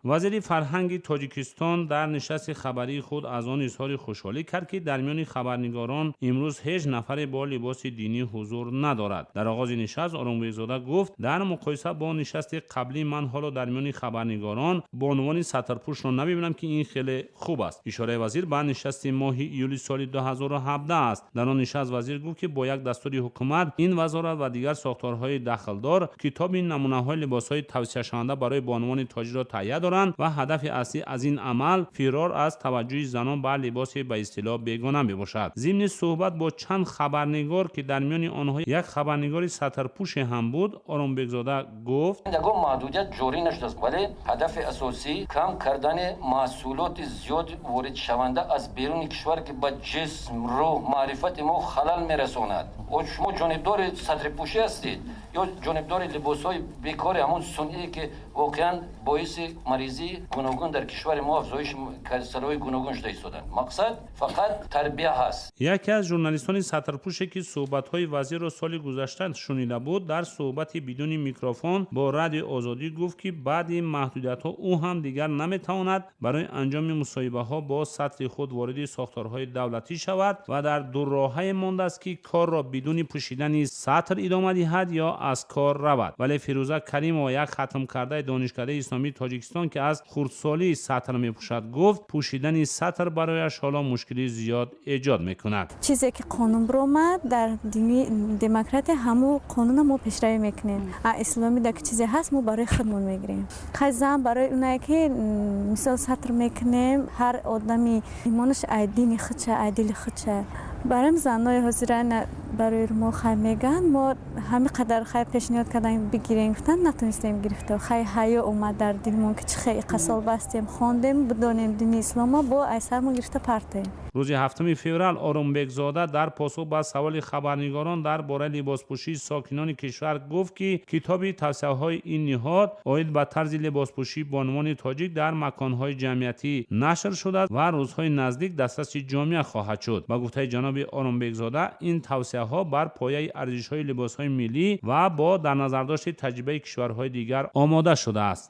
Вазири фарҳанги Тоҷикистон дар нишасти хабарии худ аз он изҳори хушҳолӣ кард, ки дар миёни хабарнигорон имрӯз ҳеҷ нафаре бо либоси динӣ ҳузур надорад. Дар оғози нишаст Оромбекзода гуфт: дар муқоиса бо нишасти қаблӣ ман ҳоло дар миёни хабарнигорон бонувони сатрпӯшро намебинам, ки ин хеле хуб аст. Ишораи вазир ба нишасти моҳи июли соли 2017 аст. Дар он нишаст вазир гуфт, ки бо як дастури ҳукумат ин вазорат ва дигар сохторҳои дахлдор китоби намунаҳои либосҳои тавсияшаванда барои бонувони тоҷикро таҳия доранд ва ҳадафи аслӣ аз ин амал фирор аз таваҷҷӯҳи занон ба либоси ба истилоҳ бегона мебошад. Зимни суҳбат бо чанд хабарнигор, ки дар миёни онҳо як хабарнигори сатрпӯше ҳам буд, Оромбекзода гуфт: ягон маҳдудият ҷорӣ нашудааст, вале ҳадафи асосӣ кам кардани маҳсулоти зиёд воридшаванда аз беруни кишвар, ки ба ҷисм, рӯҳ, маърифати мо халал мерасонад. Шумо ҷонибдори сатрипӯшӣ ҳастед ё ҷонибдори либосҳои бекори ҳамон сунъие, ки воқеан боиси маризии гуногун дар кишвари мо, афзоиши касалиҳои гуногун шуда истоданд? Мақсад фақат тарбия ҳаст. Яке аз журналистони сатрпӯше, ки суҳбатҳои вазирро соли гузашта шунида буд, дар суҳбати бидуни микрофон бо Радиои Озодӣ гуфт, ки баъди маҳдудиятҳо ӯ ҳам дигар наметавонад барои анҷоми мусоҳибаҳо бо сатри худ вориди сохторҳои давлатӣ шавад ва дар дурроҳае мондааст, ки корро бидуни пӯшидани сатр идома диҳад ё аз кор равад. Вале Фирӯза Каримова, як хатмкардаи Донишкадаи исломии Тоҷикистон, ки аз хурдсолӣ сатр мепӯшад, гуфт, пӯшидани сатр барояш ҳоло мушкили зиёд эҷод мекунад. Чизе ки қонун биромад, дар дини демократия ҳамун қонуна мо пешравӣ мекунем, а исломӣ дар ки чизе ҳаст, мо барои худмон мегирем. Хай, зан барои онае ки, мисол, сатр мекунем, ҳар одами имонаш ай дини худша, ай дили худша. Барои занои ҳозира барои мо хай мегӯянд, мо ҳамин қадар хай пешниҳод кардем, бигирем гуфтанд, натонистем гирифта. Хай, ҳаё омад дар дилмон, ки чӣ хел иқа бастем, хондем, бидонем дини ислома, бо ай сармон гирифта партоем. Рӯзи 7 феврал Оромбекзода дар посух ба саволи хабарнигорон дар бораи либоспӯшии сокинони кишвар гуфт, ки китоби тавсияҳои ин ниҳод оид ба тарзи либоспӯшии бонувони тоҷик дар маконҳои ҷамъиятӣ нашр шудааст ва рӯзҳои наздик дастраси ҷомеа хоҳад шуд. Ба гуфтаи ҷаноби Оромбекзода, ин тавсияҳо бар пояи арзишҳои либосҳои миллӣ ва бо дар назардошти таҷрибаи кишварҳои дигар омода шудааст.